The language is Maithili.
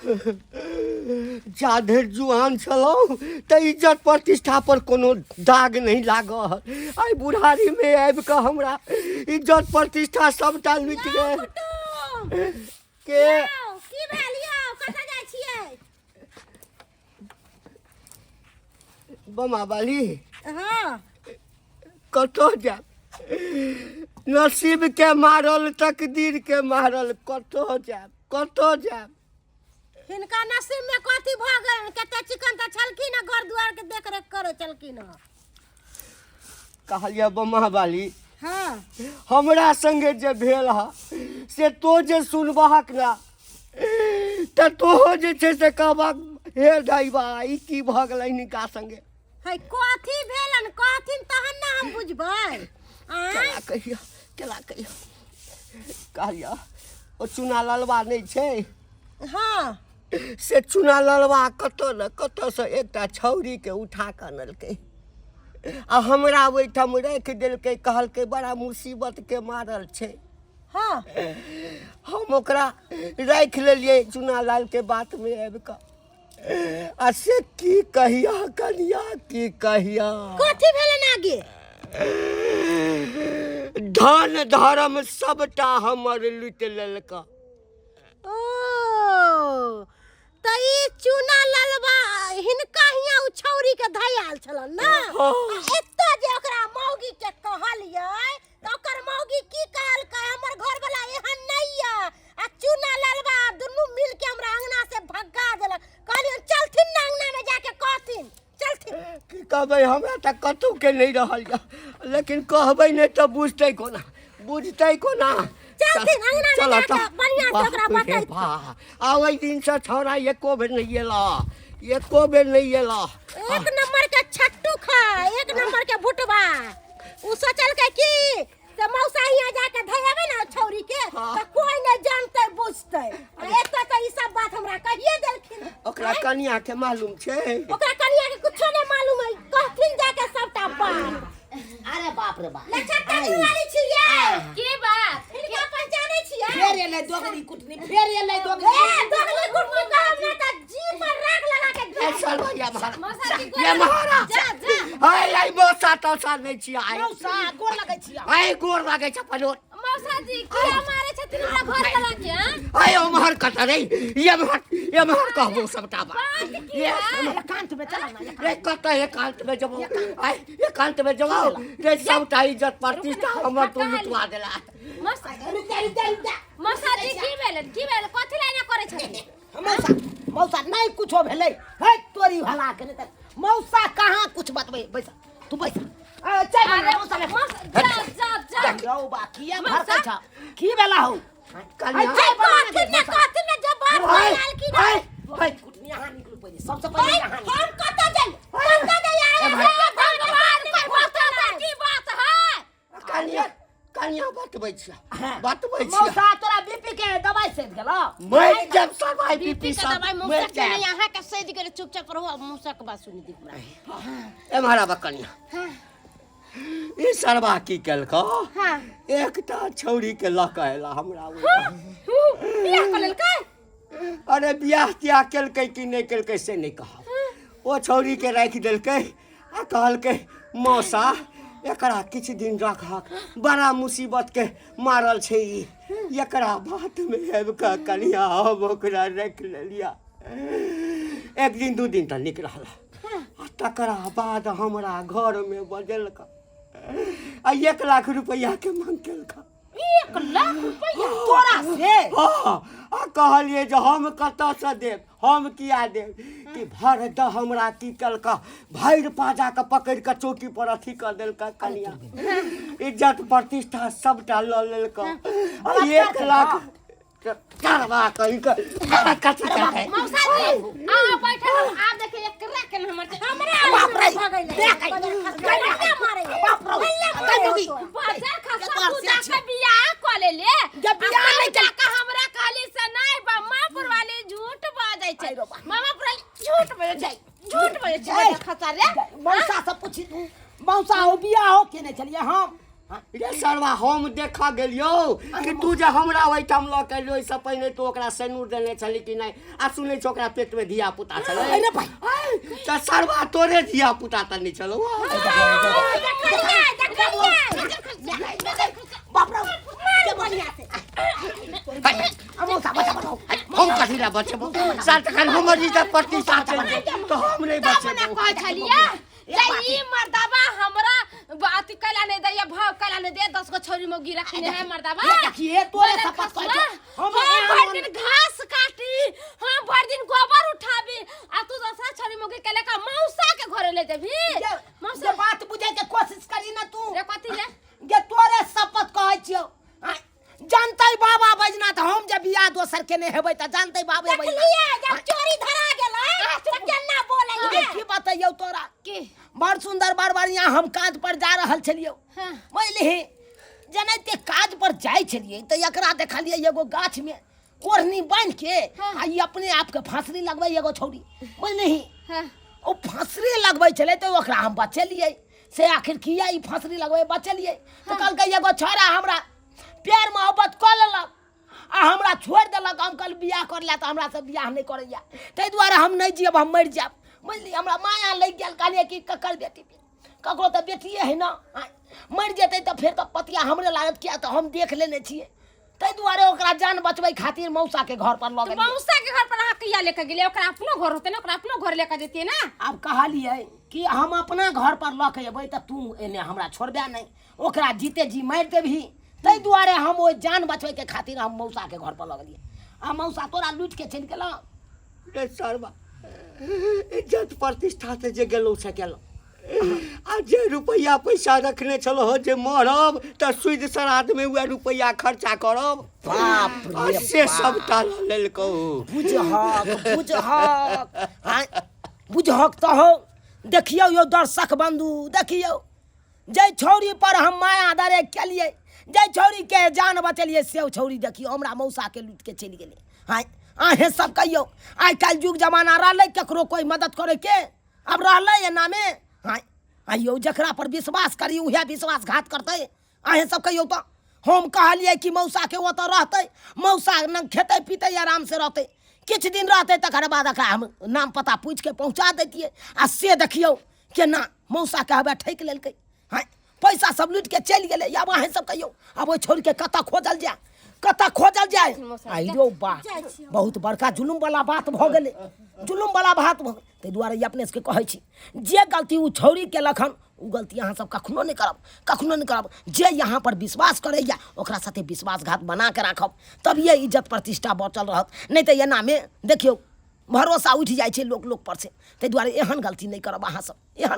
जा धरि जुआन छलहुँ तऽ इज्जत प्रतिष्ठा पर कोनो दाग नहि लागल। आइ बुढ़ारीमे आबि कऽ हमरा इज्जत प्रतिष्ठा सबटा लुटि गेल। के की भेल यौ? कतऽ जाइ छियै? बमा बाली। हाँ। कतऽ जायब? नसीब के मारल, तकदीर के मारल, कतऽ जायब, कतऽ जायब? हिनका नसीब में कथी भऽ गेल? कते चिकन तऽ छलखिन हँ, घर दुआर के देख रेख करै छलखिन हँ। कहलियै बमा बाली। हाँ। हमरा संगे जे भेल ह से तो जे सुनबहक ना तऽ तोहो जे छै से कहबक, हे दैबा, ई की भऽ गेलै हिनका संगे? है, कथी भेलन? कहथिन तहन ने हम बुझबै। आँय? केना कहियो, केना कहियो? कहलियै ओ चूना ललबा नहि छै? हाँ। से चूना ललबा कतऽ ने कतऽसँ एकटा छौड़ीके उठा कऽ अनलकै आ हमरा ओहिठाम राखि देलकै। कहलकै बड़ा मुसीबतके मारल छै। हाँ। हम ओकरा राखि लेलियै चूना लालके बातमे आबि कऽ। आ से की कहिया कनिया, की कहिया? कथी भेलन आगे? धन धर्म सबटा हमर लुटि लेलक। ओ तऽ ई चूना ललबा हिनका हियाँ उ छौरी के धयाल छलन ना? हाँ। आ एतऽ जे ओकरा मौगी के कहलियै तऽ ओकर मौगी की कहलकै? हमर घरवला एहन नहि यऽ। आ चूना ललबा दुनू मिल के हमरा अंगना से भगा देलक। कहलियनि चलथिन ने अंगना में जाके कहथिन, चलथिन। की कहबै, हमरा तऽ कतहु के नहि रहल यऽ, लेकिन कहबै नहि तऽ बुझतै कोना, बुझतै कोना? चलथिन अंगना में। चल जाके तऽ। बढ़िआँ से ओकरा बाप रे बतैथिन। बा, आ ओहि दिनसँ छौड़ा एको बेर नहि एला, एको बेर नहि एला। एक नंबर के छट्टू खा, एक नंबर के भुटबा। उ सोचलकै कि से मौसा हियाँ जाके धैबे ने छौरी के। हाँ। तऽ कोई नहि जानतै बुझतै। आ एतऽ तऽ ई सब बात हमरा कहिए देलखिन। ओकरा कनिया के मालूम छै? ओकरा कनिया के कुछो नहि मालूम है। कहथिन जाके सबटा बात। अरे बाप रे बाप! लछट्टा वाली छियै। की बात? हिनका पहचानै छियै? फेर एलै दोगली कुटनी, फेर एलै दोगली। ए, दोगली कुटनी कहब ना तऽ जी पर राख लगा के ए, चल भैया महाराज। मौसा जी, ये महाराज। जा जा। आइ आइ मौसा तौसा नहि छी आइ। मौसा, गोर लगै छियै। आइ गोर लागै छै पनो। मौसा जी, किया मारे छथिन हमरा घर वाला के? हाँ? आइ ओम्हर कतऽ रे? एम्हर, एम्हर कहबो सबटा बात। बात की ये है? एकांत में चला ना। रे, कतऽ एकांत में जबो? आइ एकांत में जबो रे? सबटा इज्जत प्रतिष्ठा हमर तू लुटवा देला। मौसा। रुक जा, रुक जा, रुक जा। मौसा जी, की भेलन, की भेल? कथी ला एना करै छथिन? मौसा, मौसा, नहीं कुछो भेलै हे। तोरी भला के नहीं तऽ मौसा कहाँ कुछ बतबै। बैसा, तू बैसा। ए, चाय बना। अरे मौसा ले। मौसा, जा जा जा। यौ बा, किया भड़कै छ? की भेला हौ? कनिया। चाय बना कहथिन दे, ने मौसा। कहथिन ने जब बात आइ आयल की आइ आइ कुटनी, यहाँ निकलू पहिले, सबसे पहिले यहाँ निकलू। हम कतऽ जाइ, कतऽ जाइ? ए भाई। भगवान के भरोसा की बात है? कनिया, कनिया, बतबै छियै। हाँ। बतबै छियै। मौसा, तोरा बीपी के दवाई सेद गेलो? मरि जब सब आई बीपी बीपी के सब दवाई मौसा मरि के जायब। नहीं, अहाँ के सैद गेल। चुपचाप रहो, अब मौसा के बात सुनि दी हमरा। एम्हर आबऽ कनिया। ई सरबा की केलको? हाँ। एकटा छौड़ी के लऽ कऽ एला हमरा ओहिठाम। बियाह कऽ लेलकै? अरे, बियाह तियाह केलकै कि नहि केलकै से नहि कहब। ओ छौड़ी के राखि देलकै आ कहलकै, मौसा, एकरा किछु दिन रखहक, बड़ा मुसीबत के मारल छै ई। एकरा बातमे आबि कऽ कनिया हम ओकरा राखि लेलिया। एक दिन दू दिन तऽ नीक रहल आ तकरा बाद हमरा घरमे बजेलक आ 1 लाख रुपैआके मांग केलक। 1 लाख रुपैआ? तोरा से? हाँ, आ कहलियै जे हम कतऽसँ देब, हम किया देब? कि भर दऽ हमरा की केलक, भरि पाजा के पकड़ि कऽ चौकी पर अथी कऽ देलक कनिया। इज्जत प्रतिष्ठा सबटा लऽ लेलक आ 1 लाख करबा कहि कऽ कथी करतै? मौसा जी, अहाँ बैठल रहू। आब देखियौ एकरा के हमर हमरा बाप रे! भऽ गेलै। देख, हल्ला मारै। बाप रे! हल्ला जोगी। बाजार खसा तोहर तू से जाके बियाह कऽ लेले। जब बियाह आ नहि तब जाके हमरा कहली से नहीं बा। मामा पुरवाली झूठ बाजै छै। आइ रो बा। मामा पुरवाली झूठ बाजै छै, झूठ बाजै छै। बाजार खसा रे। मौसा से पूछी तू। मौसा हो, बियाह हो केने छलियै हम? रे सरवा, हम देखऽ गेलियौ कि तू जे हमरा ओहिठाम लऽ के एलियौ, ओहिसँ पहिने तू ओकरा सेनूर देने छली कि नहि? आ सुनै छौ ओकरा पेटमे धिया पुता छलै। अरे भाई। आय, तऽ सरवा तोरे धिया पुता तऽ नहि छलौ? देखलियै, देखलियै। बाप रे। मार बढ़िया से। अब मौसा बचा बचाओ। हम कथी लए बचेबौ साल? तखन हमर इज्जत प्रतिष्ठा चलि गेल तऽ हम नहि तब ने बचेबौ। कहै छलियै जे ई मर्दाबा हमरा अथी कैला नहि दैया, भाव कैला नहि दैया, 10 गो छौरी मौगी रखने है मर्दाबा। ये देखिए, तोरे शपथ कहै छौ। हम हम भरि दिन घास काटी, हम भरि दिन गोबर उठाबी आ तू दोसरा छौरी मौगी के लेकर मौसा के घरे ले जेबी? जे मौसा जे बात बुझे के कोशिश करी ना तू। रे, कथी रे? जे तोरे शपथ कहै छियौ। आँय, जानतै बाबा बैजनाथ, हम जे बियाह दोसर केने हेबै तऽ जानतै बाबे बैजनाथ। देखलियै, जब चोरी धरा गेलै तऽ केना बोलै ये है। की बतैयौ तोरा? की? बड़ सुंदर, बड़ बढ़िया हम काज पर जा रहल छलियौ। हाँ। बुझलिही, जेनाहिते काज पर जाइ छलियै तऽ एकरा देखलियै एगो गाछ में ओढ़नी बान्हि के। हाँ। आ ई अपने आपके फांसरी लगबै एगो छौड़ी, बुझलिही? हाँ। ओ फांसरी लगबै छलै तऽ ओकरा हम बचेलियै से आखिर किया ई फांसरी लगबै। बचेलियै तऽ कहलकै एगो छौड़ा हमरा प्यार मोहब्बत कऽ लेलक आ हमरा छोड़ि देलक। हम कहल बियाह कर ले, तऽ हमरा से बियाह नहि करैया, ताहि दुआरे हम नहि जियब, हम मरि जायब। बुझलियै, हमरा माया लागि गेल। कहलियै कि ककर बेटी? ककरो तऽ बेटिए है ने। आँय, मरि जेतै तऽ फेर तऽ पतिया हमरे लागत, किया तऽ हम देख लेने छियै। ताहि दुआरे ओकरा जान बचबै खातिर मौसाके घर पर लऽ गेलियै। मौसा के घर पर अहाँ किया लेके गेलियै? ओकरा अपनो घर होतै ने, ओकरा अपनो घर लेके जैतियै ने। आब कहलियै कि हम अपना घर पर लऽ के एबै तऽ तू एने हमरा छोड़बे नहि, ओकरा जीते जी मारि देबही। ताहि दुआरे हम ओहि जान बचबैके खातिर हम मौसाके घर पर लऽ गेलियै आ मौसा तोरा लूटि के चलि गेलौ। रे सरवा, इज्जत प्रतिष्ठा से जे गेलहुँ से गेलहुँ, आ जे रुपैआ पैसा रखने छलहुँ हँ जे मरब तऽ सुदि श्राद्धमे उएह रुपैआ खर्चा करब, बाप आ रे से बाप। सबटा लऽ लेलकौ। बुझहक, बुझहक, आँय, बुझहक तऽ हौ। देखियौ यौ दर्शक बंधु, देखियौ, जाहि छौड़ी पर हम माया दरे केलियै, जाहि छौड़ीके जान बचेलियै, से ओ छौड़ी देखियौ हमरा मौसाके लूटिके चलि गेलै। आँय, अहेँ सब कहियौ, आइ काल्हि युग जमाना रहलै ककरो कोइ मदद करैके? आब रहलै एनामे? आँय आँय यौ, जकरा पर विश्वास करी उएह विश्वासघात करतै। अहेँ सब कहियौ तऽ, हम कहलियै कि मौसाके ओतऽ रहतै, मौसा लग खेतै पीतै, आरामसँ रहतै, किछु दिन रहतै, तकर बाद एकरा हम नाम पता पूछिके पहुँचा दैतियै, आ से देखियौ केना मौसाके हवे ठकि लेलकै। हँ, पैसा सब लूटि के चलि गेलै। आब अहेँ सब कहियौ, आब ओहि छोड़िके कतऽ खोजल जाय, कतऽ खोजल जाय? आइयो बा, बहुत बड़का जुलुम वाला बात भऽ गेलै, जुलुम वाला बात भऽ गेलै। ताहि दुआरे ई अपने सबके कहै छी, जे गलती ओ छौड़ी केलक हन ओ गलती अहाँ सब कखनो नहि करब, कखनो नहि करब। जे यहाँ पर विश्वास करैया ओकरा साथे विश्वासघात बना के राखब, तभिए इज्जत प्रतिष्ठा बचल रहत, नहि तऽ एनामे देखियौ भरोसा उठि जाइ छै लोक लोक पर से। ताहि दुआरे एहन गलती नहि करब अहाँ सब, एहन।